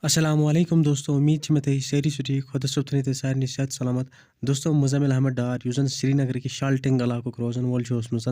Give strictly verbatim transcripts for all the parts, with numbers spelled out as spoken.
السلام علیکم دوستو، امید چھِ مےٚ تُہۍ سٲری چھِو ٹھیٖک۔ خۄدا صٲب تھٲینو تُہۍ سارنٕے صحت سلامت۔ دوستو، مُزمِل احمد ڈار، یُس زَن سرینگرٕکہِ شالٹنگ علاقُک روزَن وول چھُ اوسمُت،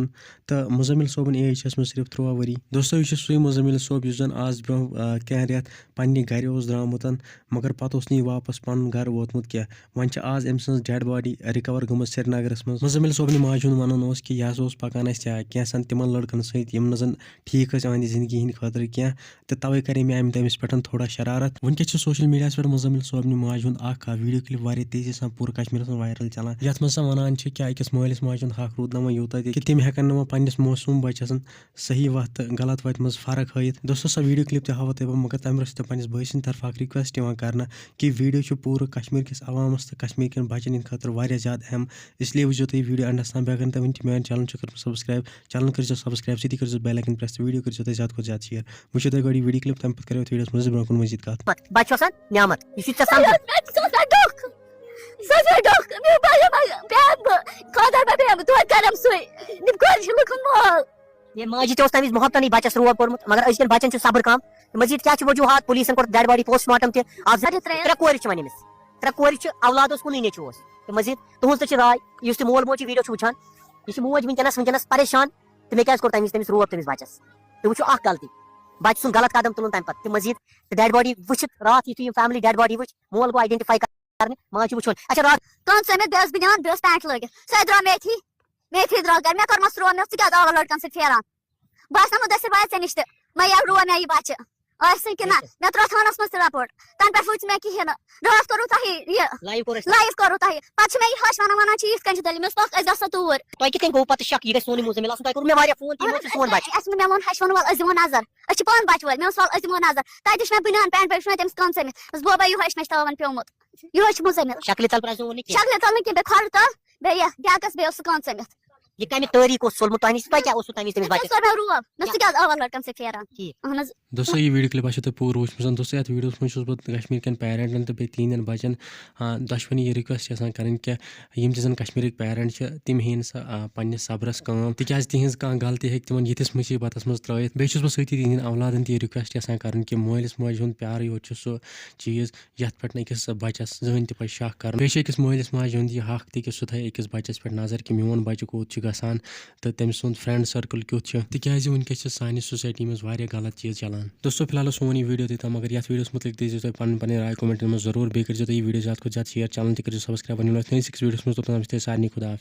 تہٕ مُزمِل صٲبُن ایج چھِ ٲسمٕژ صرف تُرٛواہ ؤری۔ دوستو، یہِ چھُ سُے مُزمِل صٲب یُس زَن آز برونٛہہ، آ، کینٛہہ رٮ۪تھ پننہِ گرِ اوس درٛامُت، مگر پتہٕ اوس نہٕ یہِ واپس پنُن گرٕ ووتمُت کینٛہہ۔ وۄنۍ چھِ آز أمۍ سٕنٛز dead body recover گٔمٕژ سرینگرس منٛز۔ مُزمِل صٲبنہِ ماجہِ ہُنٛد ونُن اوس کہِ یہِ ہسا اوس پکان اَسہِ، آ، کینٛژھن تِمن لڑکن سۭتۍ، یِم نہٕ زَن ٹھیٖک ٲسۍ أہنٛدِ زندگی ہٕنٛدِ خٲطرٕ کینٛہہ، تہٕ توے کرے مےٚ امہِ تٔمِس پٮ۪ٹھ تھوڑا شرارت۔ وٕنکیٚس چھُ social mediaہس پٮ۪ٹھ مُزمِل صٲبنہِ ماجہِ ہُنٛد اکھ، آ، video clip واریاہ تیزی سان پوٗرٕ کشمیٖرس منٛز viral چلان، یتھ منٛز سۄ ونان چھِ کہِ أکِس مٲلِس ماجہِ ہُنٛد حق روٗد نہٕ وۄنۍ یوٗتاہ تہِ کہِ تِم ہٮ۪کن نہٕ وۄنۍ پننِس معصوٗم بچس صحیح وتھ تہٕ غلط وتہِ منٛز فرق ہٲیِتھ۔ دوستو، سۄ video clip تہِ ہاوو تۄہہِ بہٕ، مگر تمہِ برونٛہہ چھِ تۄہہِ پننِس بٲے سٕنٛدِ طرفہٕ اکھ request یِوان کرنہٕ کہِ video چھُ پوٗرٕ کشمیٖر کِس عوامس تہٕ کشمیٖر کٮ۪ن بچن ہٕنٛدِ خٲطرٕ واریاہ زیادٕ اہم، اس لیے وٕچھزیو تُہۍ video endس تام۔ بیٚیہِ اگر نہٕ تۄہہِ وٕنہِ تہِ میون channel چھُ کوٚرمُت subscribe، channel کٔرزیو subscribe، سۭتی کٔرزیو bell icon press تہٕ video کٔرزیو تُہۍ زیادٕ کھۄتہٕ زیادٕ share۔ وٕچھِو تُہۍ گۄڈٕ یہِ video clip، تمہِ پتہٕ کرو أتھۍ videoس منٛز برونٛہہ کُن مزید کتھ۔ پتہٕ بچہِ چھُ آسان نعمت، یہِ چھُ ژےٚ سمجھُن۔ مےٚ چھُ آسان ڈوٚکھ۔ سُہ چھُ ڈوٚکھ۔ مےٚ بَنیو، بَنیو، بیٚہمہٕ بہٕ۔ خۄدا مےٚ بیٚہمہٕ، دۄد گرم سُے۔ یِم کورِ چھِ لُکَن مول۔ ہے ماجہِ تہِ اوس تَمہِ وِزِ محبتَنٕے بَچَس روب کوٚرمُت، مگر أزکٮ۪ن بَچَن چھُ صبر کَم۔ مٔزیٖد کیٛاہ چھُ وجوٗہات؟ پُلیٖسَن کوٚر dead body postmortem تہِ۔ آز اَدٕ ترٛےٚ۔ ترٛےٚ کورِ چھِ وۄنۍ أمِس۔ ترٛےٚ کورِ چھِ، اولاد اوس کُنُے نیٚچوٗ اوس۔ تہٕ مٔزیٖد تُہٕنٛز تہِ چھِ راے، یُس تہِ مول موج یہِ video چھُ وٕچھان، یہِ چھِ موج وٕنکیٚنَس، وٕنکیٚنَس پریشان، تہٕ مےٚ کیٛازِ کوٚر تَمہِ وِزِ تٔمِس روب تٔمِس بَچَس؟ تہٕ وٕچھِو اَکھ غلطی، بَچہِ سُنٛد غلط قدم تُلُن تَمہِ پَتہٕ۔ تہٕ مٔزیٖد تہٕ dead body وٕچھِتھ راتھ یُتھُے یِم family dead body وٕچھ، مول گوٚو identify کرنہِ، ماجہِ وٕچھُن۔ اچھا، راتھ کٲنٛسہِ مےٚ بیٚیہِ ٲس بہٕ نِوان، بیٚیہِ اوس pant لٲگِتھ۔ سۄ درٛاو میتھی، میتھی درٛاو گرِ۔ مےٚ کوٚر مَس روب، مےٚ ووٚن، "ژٕ کیٛازِ آوُر لٔڑکَن سۭتۍ پھیران؟" بہٕ آسہٕ نہٕ مُدثر بایَس ژےٚ نِش تہِ۔ مےٚ یَوٕ روو مےٚ یہِ بَچہِ۔ آسہِ کِنہٕ نہ؟ ٹھیٖک چھُ۔ مےٚ ترٛوو تھانَس منٛز تہِ report۔ تَنہٕ پٮ۪ٹھ وٕچھ مےٚ کِہیٖنۍ نہٕ۔ راتھ کوٚروٕ تۄہہِ یہِ؟ Live کوٚر اَسہِ۔ Live کوٚروٕ تۄہہِ۔ پَتہٕ چھِ مےٚ یہِ ہَش وَنان، وَنان چھِ، "یِتھ کٔنۍ چھِ دٔلیٖل۔" مےٚ اوس پَکھ، أسۍ گژھو توٗرۍ۔ تۄہہِ کِتھ کٔنۍ گوٚو پَتہٕ شَک یہِ گژھِ سونُے مُزمِل آسُن؟ تۄہہِ کوٚروٕ مےٚ واریاہ فون کہِ یِمو چھُ سون بَچہِ۔ اَسہِ ووٚن، مےٚ ووٚن، ہَشہِ ووٚن، "وَلہٕ أسۍ دِمو نظر۔ أسۍ چھِ پانہٕ بَچہٕ وٲلۍ۔" مےٚ اوس، "وَلہٕ أسۍ دِمو نظر۔" تَتہِ وٕچھ مےٚ بٕنیان pant پٮ۪ٹھ وٕچھ مےٚ تٔمِس کٲنٛژَن۔ بہٕ بہٕ یِہوٚے چھِ مےٚ تاوَن پیوٚمُت۔ یِہوٚے چھُ مُزمِل۔ شکلہِ تَل پرٛزنووُن نہٕ کینٛہہ۔ شکلہِ تَل نہٕ کینٛہہ، بیٚیہِ کھۄرٕ تَل، بیٚیہِ یَتھ ڈٮ۪کَس، بیٚیہِ اوس سُہ کٲنٛژَن۔ یہِ کَمہِ تٲریٖخ اوس سوٗلمُت تۄہہِ نِش؟ تۄہہِ کیٛاہ اوسوٕ تَمہِ وِزِ تٔمِس بَچَس؟ تٔمِس کوٚر مےٚ روب۔ مےٚ ژٕ کیٛازِ آوَر لٔڑکَن سۭتۍ پھیران؟ ٹھیٖک۔ اَہَن حظ۔ دوستو، یہِ video clip آسیو تۄہہِ پوٗرٕ وٕچھمٕژ۔ دوستو، یَتھ videoہَس منٛز چھُس بہٕ کشمیٖر کٮ۪ن parentن تہٕ بیٚیہِ تِہِنٛدٮ۪ن بَچَن، آ، دۄشوٕنی یہِ request یَژھان کَرٕنۍ کہِ یِم تہِ زَن کشمیٖرٕکۍ parent چھِ، تِم ہیٚیِن سا، آ، پنٛنِس صبرَس کٲم، تِکیٛازِ تِہِنٛز کانٛہہ غلطی ہیٚکہِ تِمَن یِتھِس مُصیٖبتَس منٛز ترٛٲیِتھ۔ بیٚیہِ چھُس بہٕ سۭتی تِہِنٛدٮ۪ن اولادَن تہِ یہِ request یَژھان کَرٕنۍ کہِ مٲلِس ماجہِ ہُنٛد پیارٕے یوت چھُ سُہ چیٖز یَتھ پٮ۪ٹھ نہٕ أکِس بَچَس زٕہٕنۍ تہِ پَزِ شَک کَرُن۔ بیٚیہِ چھُ أکِس مٲلِس ماجہِ ہُنٛد یہِ حق تہِ کہِ سُہ تھایہِ أکِس بَچَس پٮ۪ٹھ نظر کہِ میون بَچہٕ کوٚت چھُ گژھان تہٕ تٔمۍ سُنٛد friend circle کیُتھ چھُ، تِکیٛازِ وٕنکیٚس چھِ سانہِ society منٛز واریاہ غلط چیٖز چلان۔ دوستو، فی الحال اوس سون یہِ video یوٚتام، مگر یَتھ videoہَس مُتعلِق دِیٖزیو تُہۍ پَنٕنۍ پَنٕنۍ راے commentن منٛز ضروٗر۔ بیٚیہِ کٔرۍزیو تُہۍ یہِ video زیادٕ کھۄتہٕ زیادٕ share، channel تہِ کٔرۍزیو subscribe۔ وۄنۍ یِمو أسۍ نٔیِس أکِس videoہَس منٛز، توٚتام ٲسِو تُہۍ سارنٕے خۄدا حافظ۔